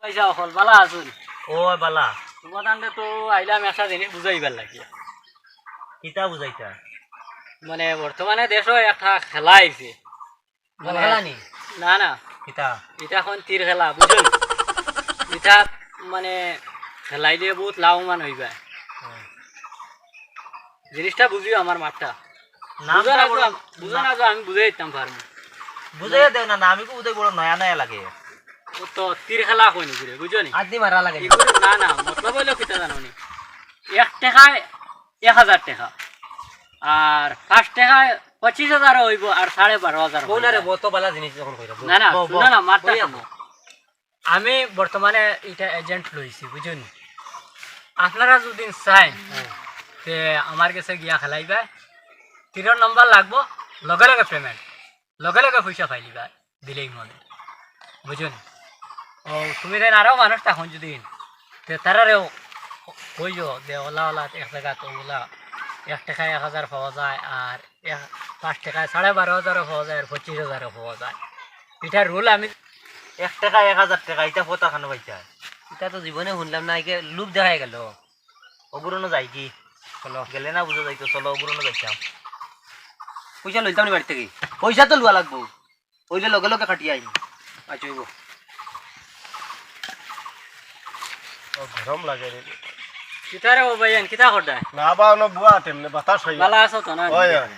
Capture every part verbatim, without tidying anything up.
পয়সা অকল বালা আছইন। ও বালা। তুমার তানরে তো আইলাম একটা জিনিস বুঝাইবার লাগি। কিতা বুঝাইতা? মানে, বর্তমানে দেশো একটা খেলা আইছে। বল মানে, খেলা নি? না, না। কিতা? ইটা অখন তীর খেলা, বুঝছো নি? ইটা মানে খেলাইলে বউত লাভবান অইবা। হুম। জিনিসটা বুঝিও আমার মাতটা। নামটা বুঝো না বড় তো, আম-, বুঝো না তো, আমি বুঝাই দিতাম পারমু। বুঝাইয়া দেও না, না, আমি তো বুঝাই বড় নয়া নয়া লাগে। ও তো তীর খেলা কই নি রে, বুঝছো নি? আদি মারা লাগে। এগুলো না, না, মতলব অইলো কিতা জানো নি? এক টেকায় এক হাজার টেকা, আর পাঁচ টেকায় পঁচিশ হাজারও অইবো, আর সাড়ে বারো হাজার বউ না রে, অইবো। বউ তো বালা জিনিস যখন কইরা, বউ। না, না, বউ, শুনো বউ। না, মাতটা বইয়া শুনো। আমি বর্তমানে ইটা agent লইছি, বুঝছো নি? আপনারা যদি চাইন, হুম। তে আমার গেছে গিয়া খেলাইবা, তীরর নম্বর লাগবো, লগে লগে payment, লগে লগে পয়সা পাইলিবা, দিলেই মনে, বুঝছো নি? ও, তুমি দেন আরো মানুষ তখন যদি, তে তারারেও কইও যে ওলা ওলা এক জাগাত ওলা এক টেকায় এক হাজার পাওয়া যায়, আর এক, পাঁচ টেকায় সাড়ে বারো হাজারও পাওয়া যায়, আর পঁচিশ হাজারও পাওয়া যায়। ইটা rule আমি এক টেকা, এক হাজার টেকা, ইটা পতা খানো পাইতা? ইটা তো জীবনে হুনলাম না, একে লোভ দেখাই গেল। ওগুরুনো যাই কি? চলো। গেলে না বুঝা যাইতো, চলো, ওগুরুনো যাইতাম। পয়সা লইতাম নি বাড়ি থাকি? পয়সা তো লওয়া লাগবো, অইলে লগে লগে কাটিয়া আইমু। আচ্ছা, অইবো। ও, গরম লাগে রে। কিতা রে ও ভাইয়াইন, কিতা কররায়? না বা, অনো বওয়া তেমনে বাতাস অয়। বালা আছো তো না? অয়, অয়।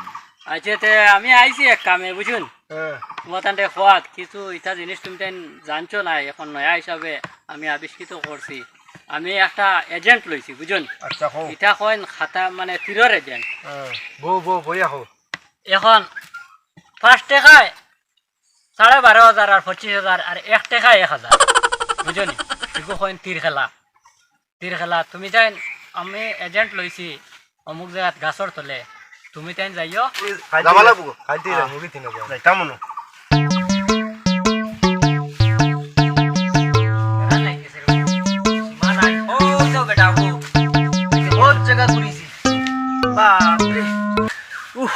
আচ্ছা, তে আমি আইছি এক কামে, বুঝছো নি? হ্যাঁ। তুমার তানরে কওয়াত, কিছু ইতা জিনিস তুমি তাইন জানছো না, অখন নয়া হিসাবে আমি আবিষ্কৃত করছি। আমি একটা agent লইছি, বুঝছো নি? আচ্ছা, কও। ইতা কইন খাতা, মানে, তীরর agent। হ্যাঁ। বউ, বউ, বইয়া কও। অখন পাঁচ টেকায় সাড়ে বারো হাজার আর পঁচিশ হাজার আর এক টেকায় এক হাজার। বুঝছো নি? ইগু কইন তীর খেলা। তীর খেলা। তুমি তাইন, আমি agent লইছি অমুক জাগাত গাছর তলে। তুমি তাইন যাইও। যাবা লাগবো। খাইতে যাই, মুগি তিন হাজার। যাইতাম মনো। বউত জাগা ঘুরিছি। বাপরে। উফ।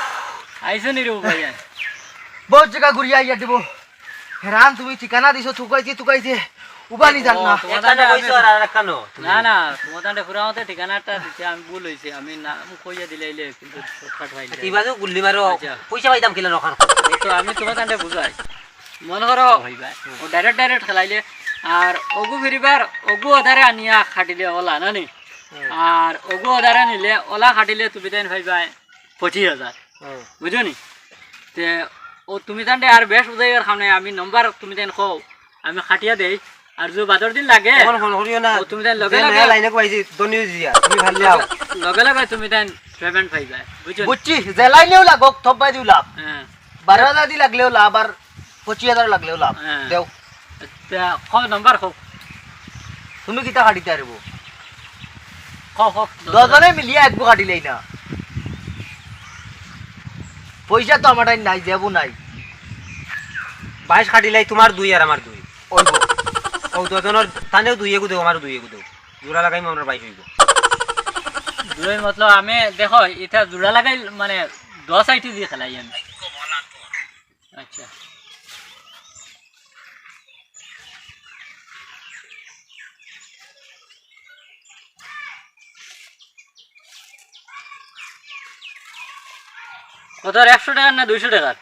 আইছো নি রে ভাইয়া? বউত জাগা ঘুরিয়া আইয়া দিব। হেরান, তুমি ঠিকানা দিছো, তুকাইছে, তুকাইছে, উবানি যার না। ও, তোমার একটা না তান্ডে কইছো আমি আর আরেকখানো তুমি। না, না, তোমার তান্ডে পুরা মতে ঠিকানাটা দিতে আমি ভুল অইছে, আমি নাম কইয়া দিলাইলে কিন্তু shortcut পাইলে। ই বাজু গুল্লি মারো, আচ্ছা। পয়সা পাইতাম কিলা নখান। এই তো আমি তোমার তান্ডে বুঝাই। মনে করো, ও ভাই ভাই। ও direct direct খেলাইলে, আর অগু ফিরিবার, অগু ওধারে আনিয়া খাটিলে ওলা, না নি? হুম। আর অগু ওধারে নিলে, ওলা খাটিলে তুমি তাইন পাইবায় পঁচিশ হাজার। হুম। বুঝছো নি? তে ও তুমি তান্ডে আর বেশ বুঝাইবার কাম নাই, আমি নম্বর তুমি তাইন কও, আমি কাটিয়া দেই। আর যদি বাদর দিন লাগে, তখন ফোন করিও না। ও তুমি তাইন লগে যে লগে নয়া লাইনে কইছি, ধনী হয়ে যা, তুমি ভালো যাও। লগে লগে তুমি তাইন payment পাইবায়, বুঝছো নি? বুঝছি, যে লাইনেও লাগো, থব্বাই দিও লাভ। হ্যাঁ। বারো হাজার দি লাগলেও লাভ, আর পঁচিশ হাজার লাগলেও লাভ। হ্যাঁ। দেও। তে, কও, নম্বর কও। তুমি কিতা কাটিতে পারবো? কও, কও। দশজনে মিলিয়া একগু কাটিলাই না। পয়সা তো আমার নাই, যাবো নাই। বাইশ কাটিলাই, তোমার দুই আর আমার দুই। অইবো। ও দুজনর, তানেও দুই এগু দেও, আমারও দুই এগু দেও। জোড়া লাগাইমু, আমরার বাইশ অইবো। জোড়া মতলব আমি, দেখো, ইটা জোড়া লাগাই, মানে, দশ আইটি দি খেলাই আমি। আচ্ছা। কত আর একশো টেকার না দুইশো টেকার?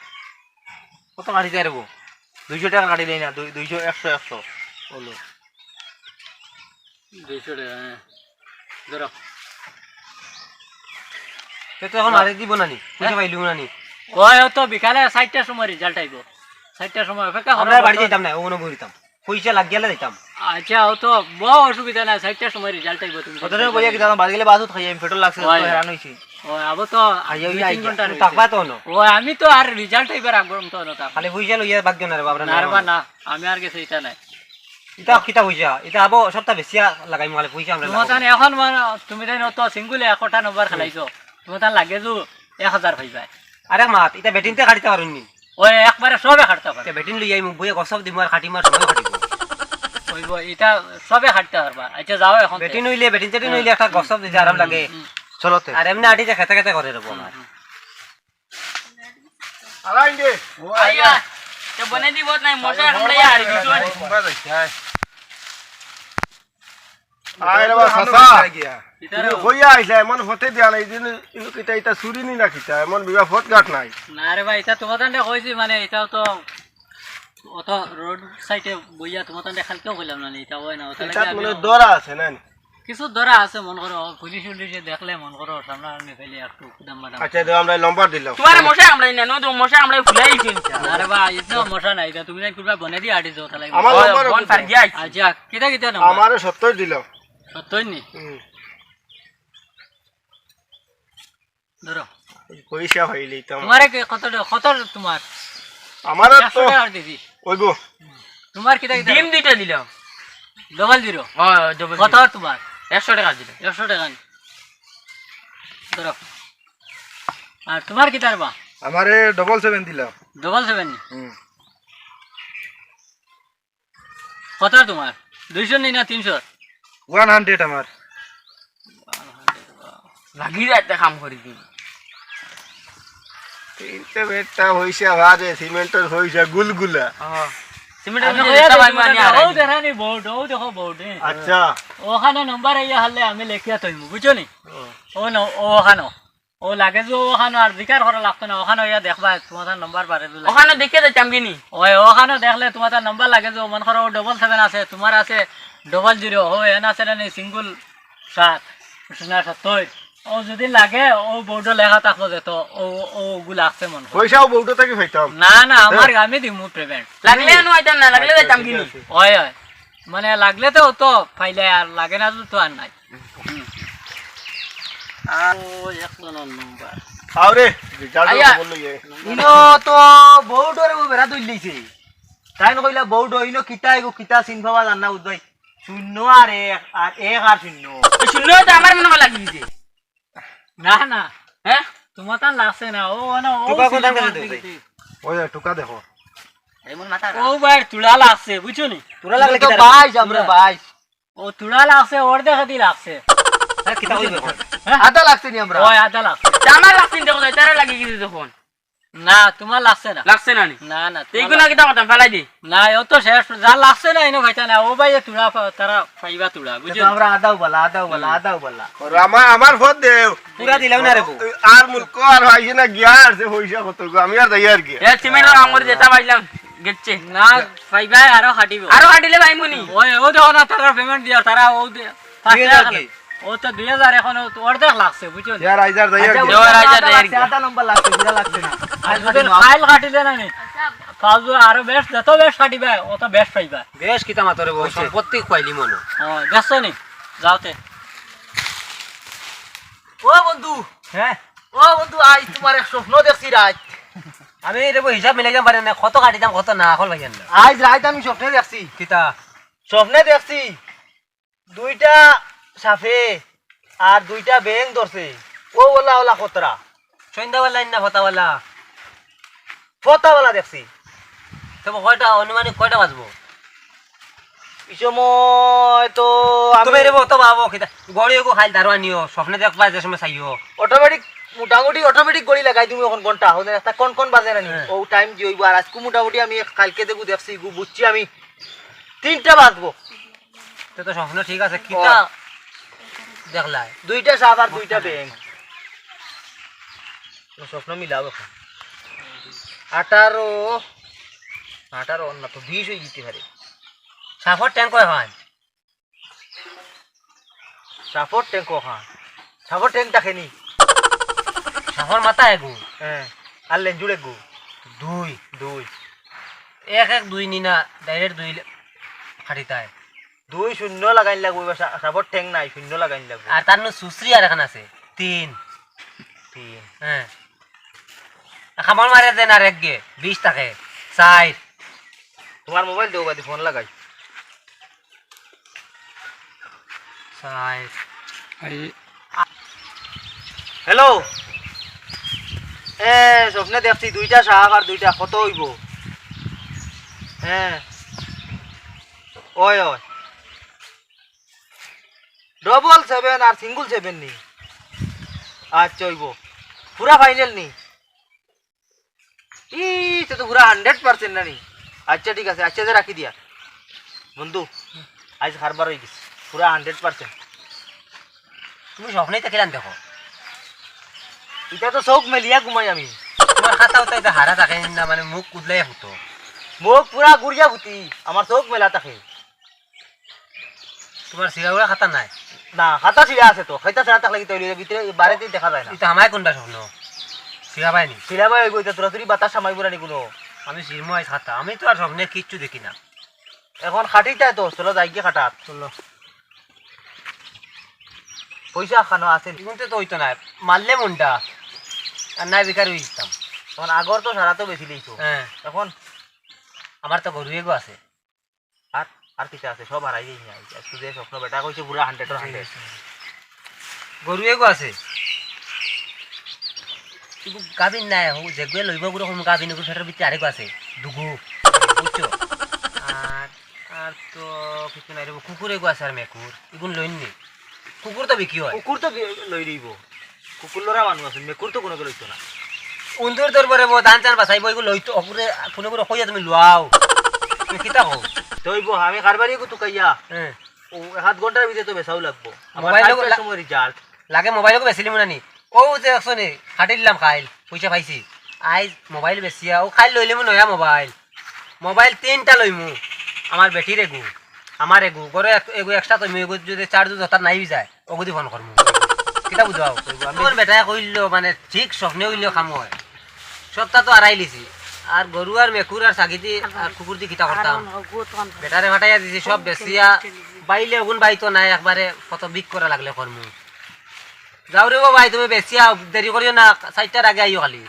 কত কাটিতে পারবো? দুইশো টেকা কাটিলেই না, দুই-, দুইশো, একশো, একশো। বলো। দুইশো টেকা, হ্যাঁ। ধরো। তে তো এখন আরে দিব না নি? পয়সা পাইলিব না নি? কয় তো বিকালে চাইরটার সময় result আইবো। চাইরটার সময় অপেক্ষা করো। আমরা বাড়ি যাইতাম না, অনো বইতাম। পয়সা লাগ গেলে যাইতাম। আচ্ছা, ও তো বড় অসুবিধা নাই, চাইরটার সময় result আইবো তুমি। কত সময় বইয়া কি জানো? বাড়ি গেলে বাস উঠাই, আমি পেট্রোল লাগছে, তো হ্যাঁ। হেরান হইছি। ও, আবো তো আইয়া, দুই ওই তিন আইয়া। ঘন্টা তুমি রইছে। থাকবা তো অনো? ও, আমি তো আর result আইবার আগ পর্যন্ত অনো থাকবো। খালি পয়সা লইয়া বাদ দিও না রে বাবা, না রে বাবা, না। আমি আর গেছে ইটা নাই। ইটা কিতা পয়সা? ইটা আবো সপ্তাহ বেশি লাগাইমু, খালি পয়সা আমরা তোমার লাগাইমু। তানে এখন মানে তুমি তাই তো single এ একটা নম্বর খেলাইছো। তোমার তান লাগে যে এক হাজার পাইবায়। আরে মাত, ইটা batting তে কাটিতে পারুন নি? ওই একবারে সবে কাটতে পারে। ইটা batting লই আইমু, বইয়া গসব দিমু আর কাটিমু আর সবে কাটিমু। ওই বই, ইটা সবে কাটতে পারবা। আচ্ছা, যাও এখন। Batting হইলে, batting টেটিং হইলে একটা গসব দিতে আরাম লাগে। হুম। চলো তে। আর এমনি আটিতে খেতে খেতে করে দেবো আমার। হুম। আলাইন দে। ও আইয়া। আইয়া। তো বনে দি বহুত নাই, মশা কামড়াইয়া আর কিছু নাই। তোমরা যাইতে, আয়। আয় রে বা, চাচা। তুমি কইয়া আইলা, এমন ফতে দিয়া নাই, এই দিন ইনো কিতা, ইটা চুরি নি না কিতা, এমন বিবা ফত ঘাট নাই। না রে ভাই, ইটা তুমার তানরে কইছি, মানে, ইটাও তো অত রোড সাইডে বইয়া তুমার তানরে কালকেও কইলাম না, ইটা অয় না, অত ইটাত লাগে মনে আমি ধরা আছে না নি? কিছু ধরা আছে, মন করো, পুলিশ উলিশে দেখলে মন করো, সামনাসামনি পাইলে একটু খুদাম বাদাম। আচ্ছা, দেও, আমরা নম্বর দিলাম। তুমার মশা কামড়াই না, নয় তো মশা কামড়াই ফুলাই গেছে। না রে ভাই, ইতা মশা নাই, ইটা তুমি যাই করবা বনে দি আটি যাও, তাহলে আমার নম্বর বন পার গিয়া আইছি। আচ্ছা, কিতা কিতা নম্বর? আমারে সত্তর দিলাম। সত্তর নি? হুম। ধরো। পয়সা হইলেই তো আমার। তোমারে কে কত টা-, কত তুমার? আমারে একশো তো টাকা দিছি। অইবো। তোমার কিতা কিতা? ডিম দুইটা দিলাম। Double zero. হ্যাঁ, ডাবল কত জিরো। তুমার? একশো টাকা দিলাম। একশো টাকা নি। ধরো। আর তোমার কিতা রে বা? আমারে ডাবল সেভেন দিলাম। ডাবল সেভেন নি? হুম। কত তুমার? দুইশো নি না তিনশো? ওয়ান হান্ড্রেড আমার। লাগি যায় একটা কাম করি দিন। তিনটা বেটা পয়সা বাদে, সিমেন্টর পয়সা গুলগুলা। হ্যাঁ। সিমেন্টর আমি পয়সা কইয়া দিতাম দিই আমি তোমার আনি টাকা। হারাই ও দিই। দেখা নি বোর্ড, ও দেখো বোর্ড, হ্যাঁ। আচ্ছা। ওখানে নম্বর আইয়া হারলে আমি লেখিয়া থইমু, বুঝছো নি? ও। ও না, ও ওখানো। ও লাগে যে ওখানো আর জিকার করা লাগতো না, ওখানো ইয়া দেখবা, তোমার তার নম্বর বাড়ে যে লাগে। ওখানো দেখে যাইতাম কি নি? ওই ওখানো দেখলে তোমার তার নম্বর লাগে যে, মনে করো, ও ডাবল সেভেন আছে, তোমার আছে ডাবল জিরো, ও এন আছে না নি সিঙ্গল সাত, না সত্তর। ও যদি লাগে, ও বোর্ডো লেখা থাকবো যে তো, ও, ও ওগুলো আছে মনে করো। পয়সাও বোর্ডো থাকি পাইতাম। না, না, আমার হ্যাঁ। আমি দিমু পেমেন্ট। লাগলে আনো আইতাম না, লাগলে আচ্ছা, যাইতাম ঠিক কি নি? আছে। ওই, ওই। মানে লাগলে তো, তো পাইলে আর লাগে না তো আর নাই। হুম। আর ও এক নম্বর নাম্বার। আরে, রেজাল্ট আইয়া। খবর লইয়ে। ইনো তো বউডরে ও বেড়া দইল দিছে। তাই না কইলা বউড ইনো কিতা এগো কিতা চিন পাওয়া যার না উদয়। শূন্য আর এক, আর এক আর শূন্য। ওই শূন্য তো আমার মনে হয় লাগি দিছে। না, না। হ্যাঁ? তোমার তার লাগছে না। ও, ও না, ও টুকা কোথায় সিনেমার গেছে দিকে দেখি। ওই যে টুকা দেখো। এমন মাথা ও ভাই, তুলা লাগছে, বুঝছো নি? তুলা লাগলে তো কিতা? বাইশ, আমরা বাইশ। ও তুলা লাগছে, ওর দেখে দি লাগছে। হ্যাঁ, কিতা কইবে এখন? হ্যাঁ? আধা লাগছে নি আমরা? ওই আধা লাগছে। তা আমার লাগছে নি দেখো, তারা লাগি গেছে যখন। না, তোমার লাগছে না। লাগছে না নি? না, না, তো তোমার এইগুলো লাগছে কিতা না। করতাম, ফেলাই দি? না, ও তো শেষ, যা লাগছে না, এনে ভাইটা না। ও ভাই, এ তুলা ফা-, তারা ফাইবা তুলা, বুঝছো? তো আমরা আধাও বলা, আধাও বলা, হুম। আধাও বলা। ওর আমার, আমার ভোট দেও। পুরা দিলাম না রে বউ। আর মুলক আর হইছে না, গিয়া আর যে পয়সা কত গো, আমি আর যাই আর কি। এ সিমেন্টর কাম করি যেটা পাইলাম, গেছে। না, ভাই, ভাই, আরো কাটিব। আরো কাটিলে ভাই মুনি। ওই, ও দেখো না, তারা পেমেন্ট দিয়া, তারা ও দে-, পাঁচ দুই হাজার টাকা কি? খালি। ও তো দুই হাজার এখন ও তো অর্ধেক লাগছে, বুঝছো নি? ইয়ার আইজার যাই আর আচ্ছা, কি। ওই আইজার যাই আর কি। আধা নম্বর লাগছে, পুরা লাগছে না। আর যদি ফাইল কাটিলে না নি, ফাইল আরো বেশ, যত বেশ কাটিবা, অত বেশ পাইবা। বেশ কিতা মাতরে বউ, হইছে। সম্পত্তি খুয়াইলি মনো। ও, দেখছো নি? যাওতে। ও বন্ধু। হ্যাঁ? ও বন্ধু, আইজ তোমার এক স্বপ্ন দেখছি রাইত। আমি এটা বই হিসাব মিলাইতাম পারি না, কত কাটিতাম, কত না, আকল পাইয়ার না। আইজ রাইত আমি স্বপ্নে দেখছি। কিতা? স্বপ্নে দেখছি, দুইটা সাপে আর দুইটা বেং ধরছে। ও ওলা ওলা কতরা। সন্ধ্যাবেলা না ফতাবেলা? ফতাবেলা দেখছি। তবে কয়টা, আনুমানিক কয়টা বাজবো? এই সময় তো আমি তুমি রে বউ, তো বাবু, কিতা? ঘড়ি এগো খাইল দারোয়া নিও, স্বপ্নে দেখবা যে সময় চাইও। অটোমেটিক, মোটামুটি অটোমেটিক ঘড়ি লাগাই দিমু এখন ঘন্টা, হলে একটা কোন কোন বাজে না নি? হ্যাঁ। ও টাইম দি অইবো, আর আজকে মোটামুটি আমি কালকে দেখু দেখছি, গু বুঝছি আমি তিনটা বাজবো। তে তো স্বপ্ন ঠিক আছে, কিতা ও। দেখলাই? দুইটা সাপ আর দুইটা বেং। ও স্বপ্ন মিলাও এখন। আঠারো, আঠারো না তো বিশ হয়ে যেতে পারে। সাপর ট্যাং কয় হয়? সাপর ট্যাং কয় হয়? সাপর ট্যাং থাকে নি? সাপর মাথা এগু। হ্যাঁ। আর লেঞ্জুর এগু। দুই। দুই। এক এক দুই নি না, ডাইরেক্ট দুই লে-, ফাটিতায়। দুই শূন্য লাগাইন লাগবো, এবার সা-, সাপর ঠেং নাই, শূন্য লাগাইন লাগবো। আর তার নু সুশ্রী আর এখন আছে, তিন। তিন। হ্যাঁ। খাবার মারে দেন আর এক গে, বিশ থাকে, চার। তোমার মোবাইল দেও বাদি, ফোন লাগাই। চার। এই হ্যালো। এ, স্বপ্নে দেখছি দুইটা সাপ আর দুইটা কত হইব? হ্যাঁ। ওই, ওই। ডাবল সেভেন আর সিঙ্গল সেভেন নি? আচ্ছা, হইব। পুরা ফাইনাল নি? ই, তো, তো পুরা হান্ড্রেড পার্সেন্ট না নি? আচ্ছা, ঠিক আছে, আচ্ছা, যে রাখি দিয়া। বন্ধু, আইজ কারবার হয়ে গেছে। পুরা হান্ড্রেড পার্সেন্ট। তুমি স্বপ্নেই থাকিলান দেখো। ইটা তো চউখ মেলিয়া ঘুমাই আমি। তুমার খাতা উতা ইতা হারা থাকে না, মানে মুখ কুদলাইয়া ফুটো। মুখ পুরা গুড়িয়া ফুটি, আমার চউখ মেলা থাকে। তুমার ছিড়া উড়া খাতা নাই? না, খাতা ছিড়া আছে তো, খাতা ছিড়া থাকলে কিতা অইলো, ভিতরে বারেদি দেখা যায় না। ইতা হামায় কুনটা স্বপ্ন? ছিড়া বায় নি? ছিড়া বায় অইবো, ইতা তোরা তোরি বাতাস হামাইবো না নি কুনো। আমি ছিড়মু আইজ খাতা, আমি তো আর স্বপ্নে কিচ্ছু দেখি না। এখন খাটিতায় তো, চলো যাইগি খাটাত। চলো। পয়সা খানো আছে নি? ইগুনতে তো অইতো নায়, মারলে মনটা, আর নায় বেকার অইতাম। এখন আগর তো সারা তো বেচিলিছো। হ্যাঁ। এখন আমার তো গরু এগু আছে। আর, আর কিতা আছে? সব হারাই দিই না। একটু যে স্বপ্ন বেটা কইছে পুরা হান্ড্রেডর হান্ড্রেড। গরু এগু আছে। ইগু গাভিন নায়, হউ যেগুয়ে লইবো গুলো কম গাভিন, এগুর পেটর ভিতরে আরেকগু আছে। দুগু। বুঝছো? আর, আর তো কিছু নাই রে, কুকুর এগু আছে আর মেকুর। ইগুন লইন নি। কুকুর তো বিক্রি অয়। কুকুর তো বি-, লই লইবো। কুকুর লরা মানুষ আছে, মেকুর তো কুনো কেউ লইতো না। উন্দুর ধরবো রে বো, ধান চান বাঁচাইবো, এগু লইতো, অগুরে কুনো করে কইয়া তুমি লওয়াও। তুমি কিতা কও? তো অইবো, আমি কারবারি এগু তুকাইয়া। হ্যাঁ। ও এক আধ ঘন্টার ভিতরে তো বেচাও লাগবো। আমার মোবাইল চারটার লা-, সময় রেজাল্ট। লাগে মোবাইল এগু বেচিলিমু না নি? ও যে একশো নি, কাটিলাম কাইল, পয়সা পাইছি। আইজ মোবাইল বেচিয়া, ও কাইল লইলিমু নয়া মোবাইল। মোবাইল তিনটা লইমু। আমার বেটির এগু, আমার এগু, ঘরো এক-, এগু এক্সট্রা থইমু, এগু যদি চার্জ যদি হঠাৎ নাই যায়, ওগুদি ফোন করমু। কিতা বুঝাও? কইবো, আমি আমার বেটায় কইলো, মানে, ঠিক স্বপ্নে অইলো কাম অয়। সবটা তো আড়াই লিছি। আর গরু আর মেকুর আর ছাগিদি আর কুকুরদি কিতা করতাম? বেটারে ফাটাইয়া দিছি, সব বেচিয়া বাইলে ওগুন বাইতো নাই, একবারে কত বিক করা লাগলে করমু। যাও রে ও ভাই, তুমি বেচিয়া দেরি করিও না, চাইরটার আগে আইও খালি।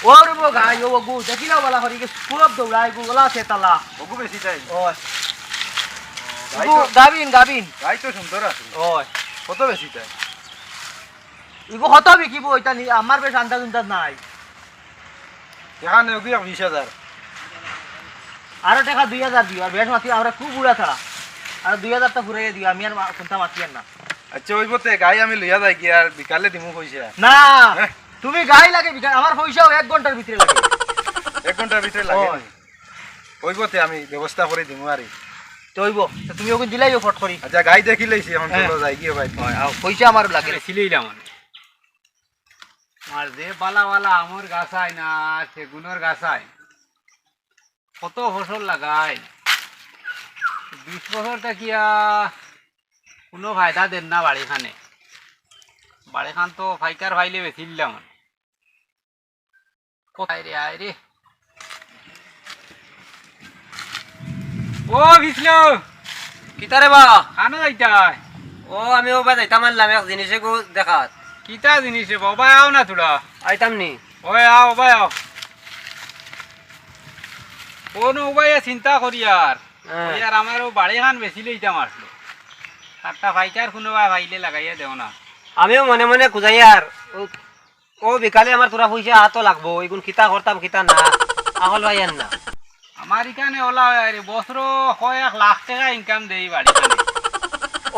ও রে বো গাই, ও গু, দেখিলাও বালা করি, খুব দৌড়ায় গু, ওলা আছে তালা। ওগু বেচিতায়? ওই। গাই গু তো, গাভিন, গাভিন। গাই তো সুন্দর আছে। ওই। কত বেচিতায়? ইগু কত বিকিবো, ইটা নি-, আমার বেশ আন্দাজ উন্দাজ নাই। এখানে ওগু এক বিশ হাজার। আরো টেকা দুই হাজার দিও, আর বেশ মাতি আমরা খুব বুড়া ছাড়া। আর দুই হাজার টা ফুরাইয়া দিও, আমি আর মা-, কুন্তা মাতি আর না। আচ্ছা, অইবো তে, গাই আমি লইয়া যাইগি, আর বিকালে দিমু পয়সা। না, হ্যাঁ? তুমি গাই লাগে বিকাল, আমার পয়সাও এক ঘন্টার ভিতরে লাগে। এক ঘন্টার ভিতরে লাগে ওই। নি? অইবো তে, আমি ব্যবস্থা করি দিমু আরি। তো অইবো, তো তুমি ওগুন দিলাইও ফট করি। আচ্ছা, গাই দেখিলাইছি, এখন হ্যাঁ। চলো যাইগি ভাই। ওই, আও, পয়সা আমারও লাগে। বেচিলাইলাম আমি। আর যে বালা বালা আমর গাছ আইন আর সেগুনর গাছ আইন, কত ফসল লাগাইন, বিশ বছর থাকিয়া কুনু ফায়দা দের না বাড়িখানে। বাড়িখান তো ফাইকার ফাইলে বেচিলাম। কোথায় রে, আয় রে। ও বিষ্ণু, কিতা রে বা? কানো যাইতায়? ও, আমি ওবা যাইতাম আনলাম এক জিনিস এগু দেখাত। কিতা জিনিস রে বা? ওবা আও না থুড়া। আইতাম নি? ওই আও, ওবা আও। কোন ওবায় চিন্তা করি আর। হ্যাঁ। ওই আর আমার ও বাড়িখান বেচিলাইতাম আসলো। তারটা ফাইকার কুনু বা ফাইলে লাগাইয়া দেও না। আমিও মনে মনে খুজাই আর ও ও বিকালে আমার থুড়া পয়সা আতো লাগবো, ইগুন কিতা করতাম কিতা না, আহল ভাই আর না। আমার ইখানে ওলা অয় রে, বছরো কয়েক লাখ টেকা ইনকাম দেই বাড়িখানে।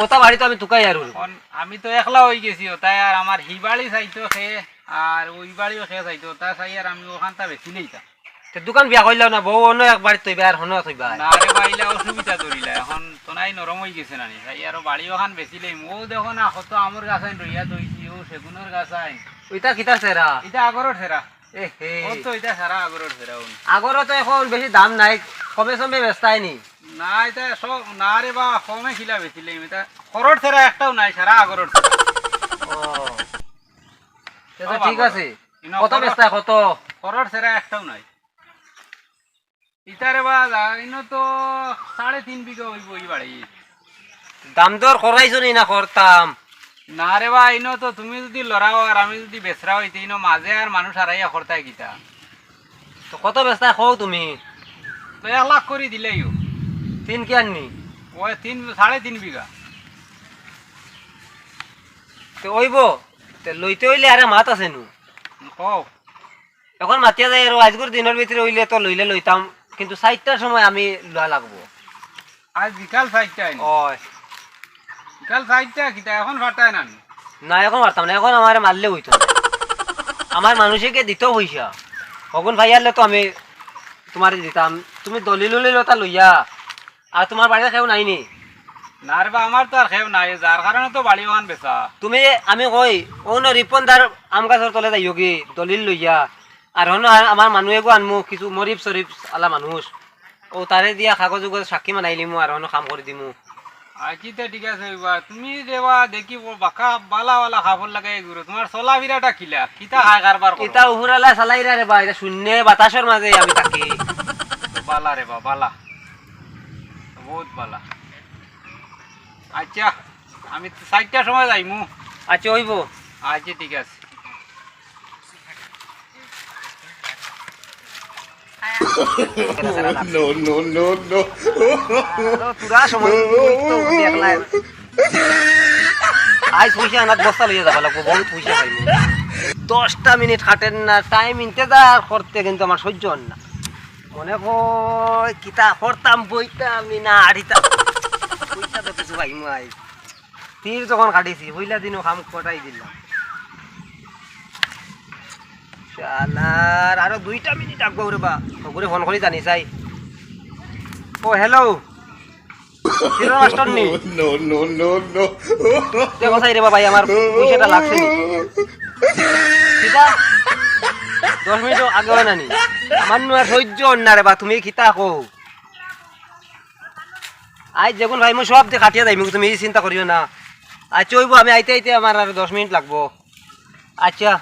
ওটা বাড়ি তো আমি তুকাই আর উঠবো। অখন আমি তো একলা অইগেছি, ওটায় আর আমার হি বাড়ি চাইতো খে, আর ওই বাড়িও খে চাইতো, ওটা চাই আর আমি ওখানটা বেচিলাইতাম। তে দোকান বিয়া করলাও না, বউ অন্য এক বাড়িত থইবা আর হনো থইবা। না রে বা, ইলা অসুবিধা ধরিলা, অখন তো নাই নরম অইগেছে না নি, চাই আরো বাড়ি ওখান বেচিলাইমু। ও দেখো না, কত আমর গাছ আইন রইয়া দইছি, ও সেগুনর গাছ আইন। ওইটা কিতার সেরা? ইটা আগরর সেরা। এ হে। ও তো ইটা সারা আগরর সেরা অইন। আগরও তো অখন বেশি দাম নাই, কমে সমে বেচতায় নি। না, ইটা সব, না রে বা, কমে কিলা বেচিলাইমু, ইটা খরর সেরা একটাও নাই, সারা আগরর সেরা। ও। তে তো ও ঠিক বাবা। আছে। ইনো কত খরর, বেচতায় কত? খরর সেরা একটাও নাই। ইতারে বা, ইনো তো সাড়ে তিন বিঘা অইবো ই বাড়ি। দাম দর করাইছো নি না করতাম? না রে বা, ইনো তো তুমি যদি লড়াও আর আমি যদি বেচরা অইতে, ইনো মাঝে আর মানুষ আরাইয়া করতায় কিতা? তো কত বেচতায় কও তুমি? তো এক লাখ করি দিলাইও। তিন কিয়ার নি? ওই তিন, সাড়ে তিন বিঘা। তে অইবো? তে লইতে অইলে আরে মাত আছে নু। কও। অখন মাতিয়া যাই আরো, আইজকুর দিনর ভিতরে অইলে তো লইলে লইতাম, কিন্তু চাইরটার সময় আমি লওয়া লাগবো। আইজ বিকাল চাইরটায় নি? অয়। বিকাল চাইরটা কিতা অখন পারতায় না নি? না, অখন পারতাম না, অখন আমারে মারলে অইতো না। আমার মানুষে কে দিত পয়সা, অগুন পাইয়ারলে তো আমি তুমারে দিতাম। তুমি দলিল উলিল ওটা লইয়া, আর তুমার বাড়িত কেউ নাই নি? না রে বা, আমার তো আর কেউ নাই, যার কারণে তো বাড়ি অখান বেচা। তুমি, আমি কই, অউ নু রিপন দার আম গাছর তলে যাইওগি, দলিল লইয়া। আর হনো আ-, আমার মানুষ এগু আনমু, কিছু মরিফ শরিফ আলা মানুষ। অউ তারে দিয়া কাগজ উগজ সাক্ষী বানাইলিমু, আর হনো কাম করি দিমু। আচ্ছা, তে ঠিক আছে, এবার তুমি দেবা দেখি, ও বাক্কা বালা বালা কাপড় লাগাই ঘুরো, তোমার চলাফিরাটা কিলা, কিতা খায় কারবার করো? ইতা উহুরালা চালাইরা রে বা, ইতা শূন্য বাতাসর মাঝে আমি থাকি। বালা রে বা, বালা, বহুত বালা। আচ্ছা, আমি তো চাইরটার সময় যাইমু। আচ্ছা, অইবো। আচ্ছা, ঠিক আছে। No, no, no, no। আরো পুরা সময় তো দেখলাই। আইজ পয়সা আনাত বস্তা লইয়া যাবা লাগবো, বহুত পয়সা পাইমু। দশটা মিনিট কাটের না, টাইম ইন্তেজার করতে কিন্তু আমার সহ্য অর না। মনে কয় কিতা করতাম, বইতাম নি না আড়িতাম। পয়সা তো কিছু পাইমু আইজ। তীর যখন কাটিছি, পয়লা দিনও কাম কটাই দিলাম। শালার, আরো দুইটা মিনিট আগুয়াও রে বা। ওগুরে ফোন করি জানি চাই। ও, হ্যালো। হিরো মাস্টার নি? No, no, no, no। দেখো চাই রে বা ভাই, আমার পয়সাটা লাগছে নি? কিতা? দশ মিনিট আগে অয় না নি? আমার নু আর সহ্য অর না রে বা, তুমি কিতা কও? আইজ যেগুন ভাই, মুই সব দি কাটিয়া যাইমু, তুমি চিন্তা করিও না। আচ্ছা, অইবো, আমি আইতে আইতে আমার আর দশ মিনিট লাগবো। আচ্ছা,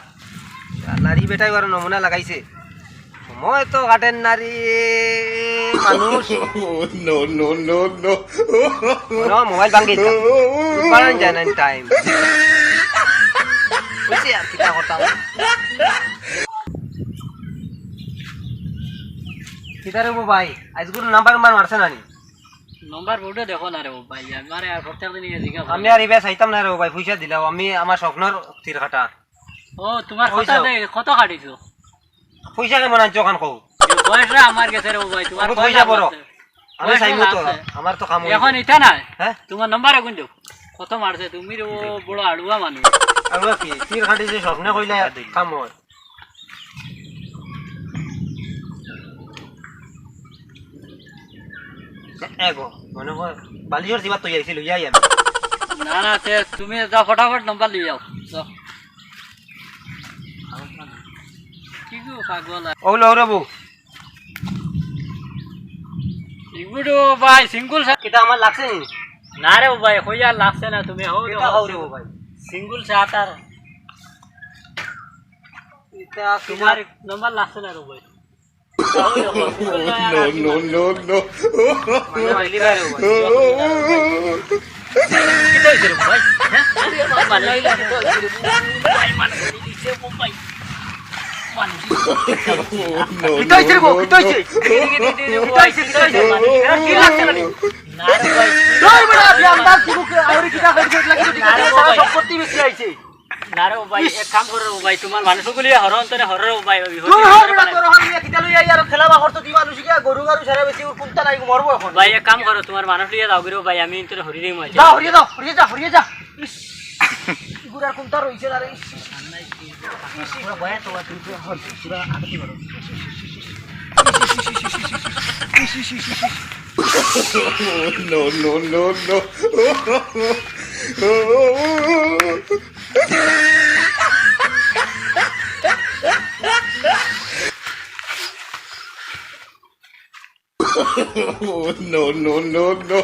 আল্লার ই বেটায় আরো নমুনা লাগাইছে। সময় তো কাটের না রে মানুষ। No, no, no, no। Mobile ভাঙ্গি যা। বাড়ান যায় না টাইম। বুঝছি আর কিতা করতাম। কিতা রে বা ভাই, আইজকুর নাম্বার নাম্বার মারছে না নি? নম্বর বোর্ডে দেখো না রে বা ভাই, আমারে আর প্রত্যেক দিন ইয়ে জিজ্ঞাসা আমি আর ইবা চাইতাম না রে বা ভাই, পয়সা দিলাও, আমি আমার স্বপ্নর তীর কাটা। ও, তোমার কত দে-, কত কাটিছো? পয়সা কেমন আনছো অখান কও? বয়সটা আমার গেছে রে বা ভাই, তোমার অখন পয়সা পয়সা বড়। লাগছে। আমি পয়সা চাইমু তো, লাগছে। আমার তো কাম অইবো। অখন ইতা না। হ্যাঁ? তোমার নম্বর আগুন দেও। কত মারছে তুমি রে, ও বড় আড়ুয়া মানুষ। আড়ুয়া কি? তীর কাটিছে স্বপ্নে কইলে কাম অয়। এগো, মনে কয় বালিশর চিবাত তৈ আইছি, লইয়া আই আমি। না, না, তে তুমি যাও, ফটাফট নম্বর লই যাও। যাও। কি গো, পাগল আর। ও লও রে বউ। ইগুডু ভাই, সিঙ্গুল সা-, কিতা আমার লাগছে নি? না রে বা ভাই, কই আর লাগছে না, তুমি হও কিতা দেখো। হও রে বা ভাই? সিঙ্গুল সাতার। ইতা তোমার নম্বর লাগছে না রে বা ভাই। No, no, no, no। মানে, মাইলি ভাই রে বা ভাই। কিতা অইছে রে বা ভাই? হ্যাঁ? মানে, কিতা অইছে রে বা ভাই? মানে, কিতা অইছে রে বা ভাই? মানে, No, no, কিতা অইছে রে বা? No, কিতা অইছে? no। কিতা অইছে? কিতা অইছে? এরা কি লাগছে না নি? না রে ভাই। ধর বেটা, আমি আমদার কি মুখে আউরি কিতা কইছে, এগুলা কিছু ঠিক আছে, না রে সারা ভাই। সম্পত্তি বেশি আইছে। না রে ভাই, ইস। এক কাম করো ভাই, তোমার মানুষ গুলি হরো অন্তরে হরো রে ভাই, ওই তুই হরি হর হরি বেটা, বানাই। তোর হর নিয়ে কিতা লইয়া ইয়ার খেলা বাকর তো দিবা লুসি গিয়া গরু গারু সারা বেশি উর কুন্তা নাই মরবো এখন। ভাই, এক কাম করো, তোমার মানুষ লইয়া যাও গিরো ভাই, আমি অন্তরে হরি রে মই। যা, হরিয়ে যাও, হরিয়ে যা, হরিয়ে যা। ইস, গুড়ার কুন্তা রইছে না রে, ইস, ইস, ইস। No, no, no, no। No, no, no, no।